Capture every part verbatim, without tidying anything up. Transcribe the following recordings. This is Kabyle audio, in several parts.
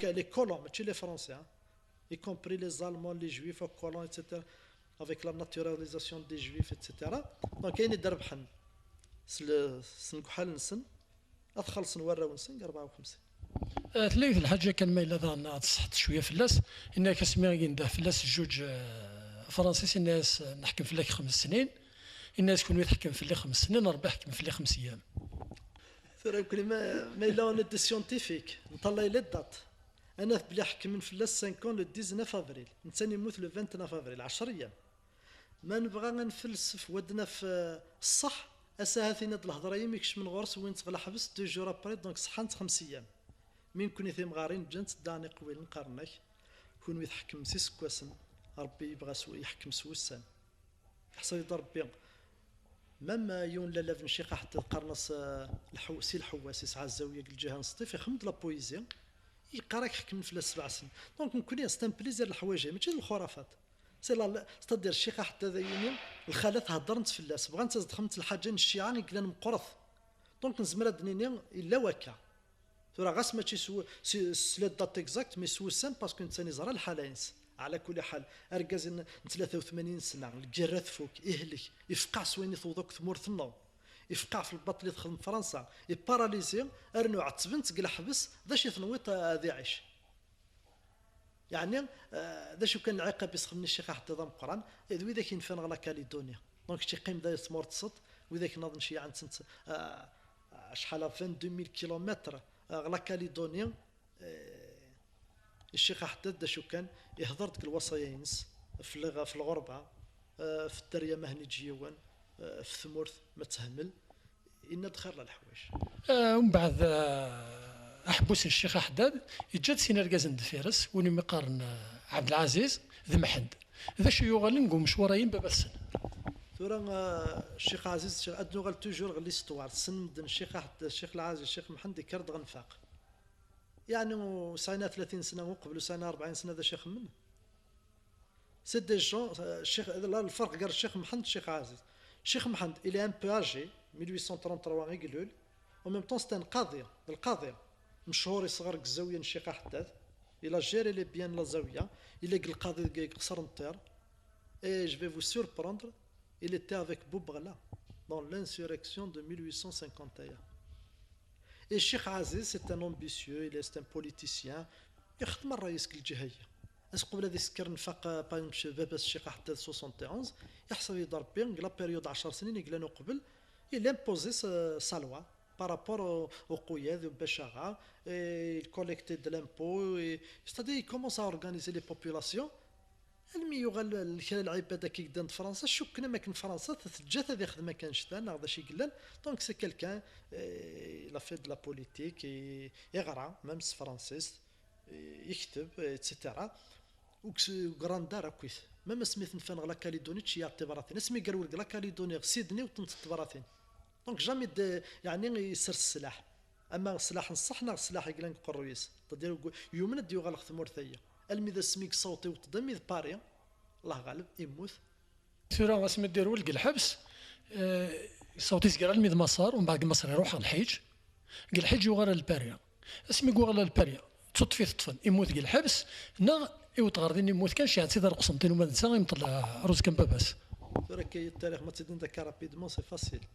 Les colons, mačči les Français, hein, y compris les Allemands, les Juifs, colons, et cetera, avec la naturalisation des Juifs, et cetera. Donc ayen i d-rebḥen s le- s leḥwal-nsen, ad xellṣen warraw-nsen deg rebɛa u xemsin. Tella yiwet n lḥaǧa kan, ma yella daɣen ad tṣeḥḥeḍ cwiya fell-as. Inna-ak asmi i yendeh fell-as jjuǧ, eh, afransis, inna-as, eh, neḥkem fell-ak xems snin. Inna-as, kunwi tḥekkem fell-i xems snin, Rebbi ḥkem fell-i xems eyyam. Tura nekkni ma, ma yella on est des scientifiques, nṭallay les dates. Ad naf belli ḥekmen fell-as cinq ans le dix-neuf avril. Netta yemmut le vingt-neuf avril, ɛecra eyyam. Ma nebɣa ad nfelsef, wa ad naf, eh, ṣṣeḥ, ass-a ha-t-in-ad lehḍra-yi mi kecmen ɣur-s, wwin-tt ɣer leḥbes, deux jours après, donc ṣeḥḥant xems eyyam. Mi nekkni timɣarin ǧǧan-tt, ddan iqewwilen qqaren-ak, kunwi tḥekmem s iseggasen, Rebbi yebɣa s, yeḥkem s wussan. Yeḥṣa-yi-d Rebbi, même yiwen n lalab n Ccix Aḥeddad qqaren-as, eh, Lḥu-, Si Lḥewwas, yesɛa zzawya deg lǧiha n Sṭif, ixeddem-d la poésie, yeqqar-ak ḥekmen fell-as sebɛ snin. Donc nekkni, c'est un plaisir leḥwayeǧ-agi, mačči d lxurafat. C'est la, c'est-à-dire Ccix Aḥeddad-agi, lxalat heddrent fell-as, bɣant ad d-xedment lḥaǧa n cciɛa i yellan meqqret. Donc nezmer ad d-nini yella wakka. Tura ɣas mačči s, s, s la date exacte, mais s wussan, parce que netta yeẓra lḥala-ines. Ɛla kulli ḥal, argaz n, n tlata u tmanyin sna, lgirra tfuk, ihlek, ifqeɛ s wayen i tewweḍ akk tmurt-nneɣ. Ifqeɛ f lbaṭel i texdem Fransa, iparalizi, rnu ɛettben-t deg leḥbes, d acu i tenwiḍ ad iɛic? Yeɛni, eh, d acu kan lɛiqab i s-xedmen i Ccix Aḥeddad ameqqran, d widak yenfan ɣer la Calédonie. Donc kečč iqqim da tmurt-nsen, widak nniḍen ceyyɛen-tent, eh, acḥal, vingt-deux mille kilomètres, eh, ɣer la Calédonie, eh, Ccix Aḥeddad d acu kan, ihder deg lwaṣaya-ines, f lɣ-, f lɣerba, eh, f dderya ma henni-ǧ yiwen, eh, f tmurt ma tehmel, inna-d xir la leḥwayeǧ. Eh, umbeɛd, eh, aḥebbus n Ccix Aḥeddad, yeǧǧa-d sin irgazen deffir-s, win umi qqaren, eh, Ɛebdelɛaziz d Mḥend. D acu yuɣalen deg umecwar-ayi n baba-tsen? Tura, eh, Ccix Ɛaziz, ad nuɣal toujours ɣer l'histoire. Ssnen medden Ccix Aḥeddad, Ccix Lɛaziz, Ccix Mḥend, yekker-d ɣer nfaq. Yeɛni ur sɛin ara tlatin sna uqbel, ur sɛin ara rebɛin sna d acu ixemmen. C'est des gens, euh, Ccix, la, lferq gar Ccix Mḥend d Ccix Ɛaziz. Ccix Mḥend, il est un peu âgé, mille huit cent trente-trois i ilul, en même temps c'est un qadi, d lqaḍi, mechuṛ, yesɣer deg zzawya n Ccix Aḥeddad. Il a géré les biens de la zawiya, il est lqaḍi deg, deg Qṣer n Ṭir. Et je vais vous surprendre, il était avec Boubrala dans l'insurrection de mille huit cent cinquante et un. Et Ccix Ɛaziz, c'est un ambitieux, il est un politicien. Ixdem ṛṛay-is deg lǧiha-yi. Ass qbel ad isker nfaq, par exemple, baba-s Ccix Aḥeddad soixante et onze, iḥṣel-iyi-d Ṛebbi, deg la période ɛecṛ snin i yellan uqbel, il imposait sa, sa loi par rapport au, au quyad, au bacaɣa, et il collectait de l'impôt, et, c'est-à-dire il commence à organiser les populations. Almi yuɣal l-, kra n lɛibad akka i yeddan d Fransa, cukken am akken Fransa t-, teǧǧa-t ad ixdem akka annect-a, neɣ d acu i yellan. Donc c'est quelqu'un, euh, il a fait de la politique, i-, iɣra, même s tefransist, i-, ikteb, et cetera. Ur s-, ur yegrandi ara akkit. Même asmi ten-nfan ɣer la Calédonie, tceyyeɛ tibratin. Asmi yerwel deg la Calédonie, ɣer Sydney, ur tent-tibratin. Donc jamais de, yeɛni, yessers sslaḥ. Ama sslaḥ n ṣṣeḥ neɣ sslaḥ i yellan deg uqerruy-is. C'est-à-dire, yumen ad d-yuɣal ɣer tmurt-agi. Almi d asmi yessaweḍ iweṭ-d armi d Paris, Allah ɣaleb, immut. Tura asmi d-irwel deg lḥebs, eh, yessaweḍ izger almi d Maṣer, umbeɛd deg Maṣer iruḥ ɣer lḥiǧ. Deg lḥiǧ yuɣal ar Lpari. Asmi yuɣal ar Lpari, d tuṭṭfit ṭṭfen, immut deg lḥebs, neɣ iweṭ ɣer din immut kan, ceyyɛen-t-id ar Qsenṭin, uma d netta imeṭṭel, ah, rruz kan baba-s. Tura akka, ttarix ma tt-id-nda akka rapidement, c'est facile.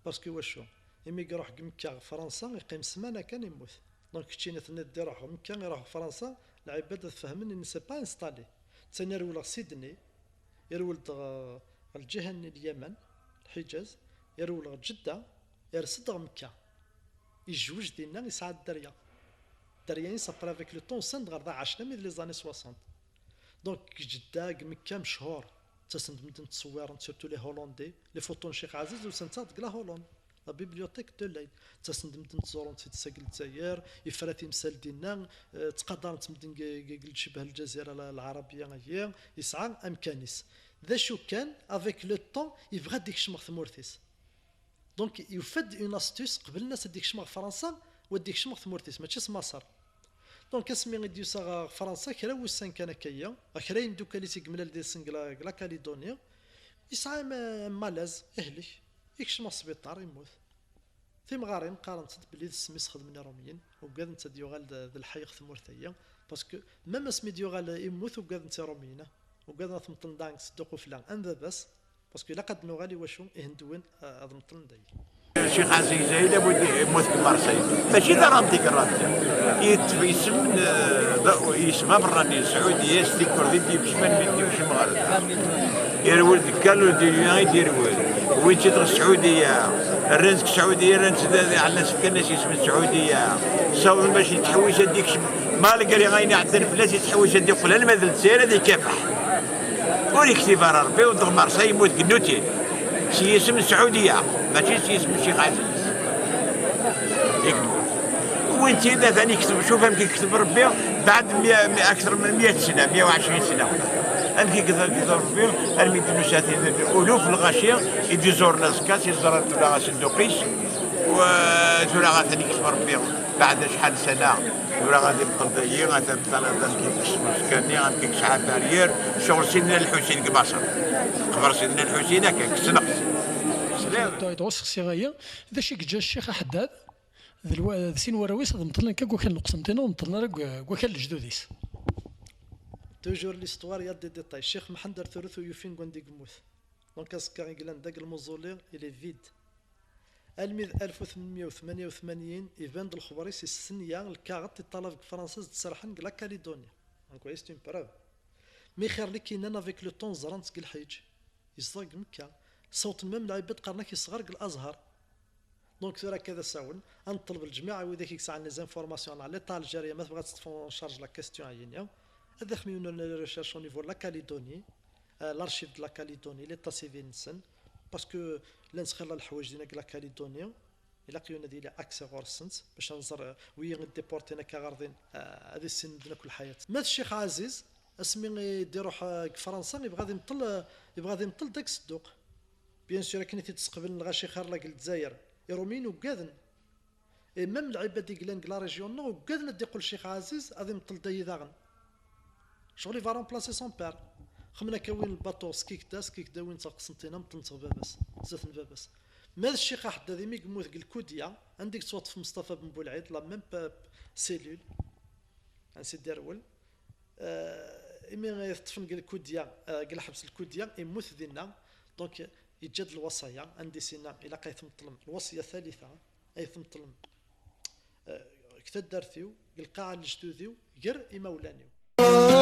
Parce que wacu? Imi iruḥ deg Mekka ɣer Fransa, iqqim ssmana kan, immut. Donc keččini tenniḍ-d iruḥ ɣer Mekka, iruḥ ɣer Fransa, lɛibad ad fehmen, il ne s'est pas installé. Ttani irwel ɣer Sydney, irwel-d ɣer, ɣer lǧiha-nni n Lyaman, Lḥiǧaz, irwel ɣer Ǧedda, ires-d ɣer Mekka. Yejwej dinna, yesɛa dderya. Dderya-ines après avec le temps usan-d ɣer da, ɛacen armi d les années soixante. Donc deg Ǧedda, deg Mekka mechur, ttasen-d medden ttṣewwiren, surtout les Hollandais, les photos n Ccix Ɛaziz usant-aɣ-d deg la Hollande, la bibliothèque de l'Ain. Ttasen-d medden ttẓurun-tt-id seg Lezzayer, ifra timsal dinna, eh, ttqadaren-tt medden deg, deg, deg lecbah Lǧazira Lɛarabiya-agi, yesɛa amkan-is. D acu kan, avec le temps, yebɣa ad d-ikcem ɣer tmurt-is. Donc yufa-d une astuce, qbel-as ad d-ikcem ɣer Fransa, u ad d-ikcem ɣer tmurt-is, mačči s Maṣer. Donc asmi i d-yusa ɣer Fransa, kra n wussan kan akka-yi, kra n yimdukal-is i yemlal deg-sen deg la, deg la Calédonie, yesɛa un, un malaise, ihlek, ikcem ɣer sbiṭar, immut. Timɣarin qqarent-d belli d ssem i sxedmen Iṛumyen, ugadent ad yuɣal d, d lḥay ɣef tmurt-agi, parce que même asmi d-yuɣal immut, ugadent Iṛumyen, ugaden ad t-meṭṭlen daɣen deg Sedduq Ufella am baba-s, parce que ilaq ad d-nuɣal i wacu Ihenduwen, eh, ad meṭṭlen dayi. Ccix Ɛziz Zayed, abu d-, yemmut deg Marseille. Mačči d arantik, arantik. Yeṭṭef isem n, eh, d-, isem aberrani, Sɛudiya, s tikkelt i d-yekcem, almi d-yekcem ɣer da. Yerwel deg Kaludilya i d-yerwel. Wwin-tt-id ɣer Sɛudiya. Rran-tt deg Sɛudiya, rran-tt d, d, ɛellan-as, fkan-as isem n Sɛudiya. Ssawḍen bac yettḥewwis ad d-yekcem. Malgré ayen iɛeddan fell-as, yettḥewwis ad d-yeqqel alma d Lezzayer ad ikafaḥ. Ur yektib ara Rebbi, ur d-ɣmar sa yemmut deg nnutil. S yisem n Sɛudiya, mačči s yisem n Ccix Ɛziz. Yemmut. Wwin-tt-id, atan yekteb, cuf amek yekteb Rebbi, بعد مية، أكثر من مية سنة، مية وعشرين سنة. Amek i yekteb Rebbi, armi d-nusa tin, uluf lɣaci i d-iẓuren aẓekka, s iẓra tura asenduq-is, u tura atan yekteb Rebbi, بعد شحال سنة. Tura ad imeṭṭel dayi, ad imeṭṭel, ad amek i yekkes uẓekka-nni, amek i yesɛa barrière, ccɣel Sidna Lḥusin deg Maṣer. Qber Sidna Lḥusin akka, kksen-as. Tesliḍ? Ɣur-s xsiɣ aya, d acu i yeǧǧa Ccix Aḥeddad d lwa-, d sin warraw-is ad meṭṭlen akka deg wakal n Lqsenṭina, ur meṭṭlen ara deg, deg wakal n lejdud-is? Toujours l'histoire, il y a des détails. Ccix Mḥend Arturut ur yufin deg wanda i yemmut. Donc azekka i yellan deg lmuẓuli, il est vide. Almi d alef u tmenmya u tmanya u tmanyin, iban-d lexber-is i ssenya lkaɣeṭ i ṭṭalab deg Fransa s d-serḥen deg la Calédonie. Donc, c'est une preuve. Mi xir li kinan avec le temps ẓran-tt deg lḥiǧ. Yezdeɣ deg Mekka. Sawten même lɛibad qqaren-ak yesɣer deg Lazhar. Donc tura akka d asawen, ad neṭleb lǧmiɛ i widak i yesɛan les informations neɣ l'État algérien ma tebɣa ad teṭṭef en charge la question-agi-nni, ad axem yiwen n recherche au niveau de la Calédonie, euh, l'archive de la Calédonie, l'état civil-nsen, parce que llan sxir leḥwayeǧ dinna deg la Calédonie, ilaq yiwen ad yili accès ɣur-sent, bac ad nẓer, euh, wi i d-déportin akka ɣer din, euh, ad issinen medden akk lḥayat. Ma d Ccix Ɛziz, asmi i d-iruḥ, euh, deg Fransa, yebɣa ad imeṭṭel, euh, yebɣa ad imeṭṭel deg Sedduq. Bien sûr, akken i t-id-sqeblen lɣaci xir la deg Lezzayer, Iṛumyen ugaden. Et même lɛibad i yellan deg la région-nneɣ ugaden ad d-iqqel Ccix Ɛziz ad imeṭṭel dayi daɣen. Ccɣel, il va remplacer son père. Xemmen akka win lbaṭu, Skikda, Skikda win ɣer Qsenṭina, meṭṭlen-t ɣer baba-s, zdat n baba-s. Ma d Ccix Aḥeddad, imi yemmut deg Lkudya, anda i yettwaṭṭef Mustafa Ben Boulɛid, la même pe-, cellule, ansi d-irwel. Euh, imi i t-ṭṭfen deg Lkudya, euh, deg lḥebs Lkudya, yemmut dinna. Donc, yeǧǧa-d lwaṣaya, anda i s-yenna, ilaq ad yi-tmeṭṭlem, lwaṣya thalitha, ad yi-tmeṭṭlem, euh, deg taddart-iw, deg lqaɛa n lejdud-iw, gar imawlan-iw.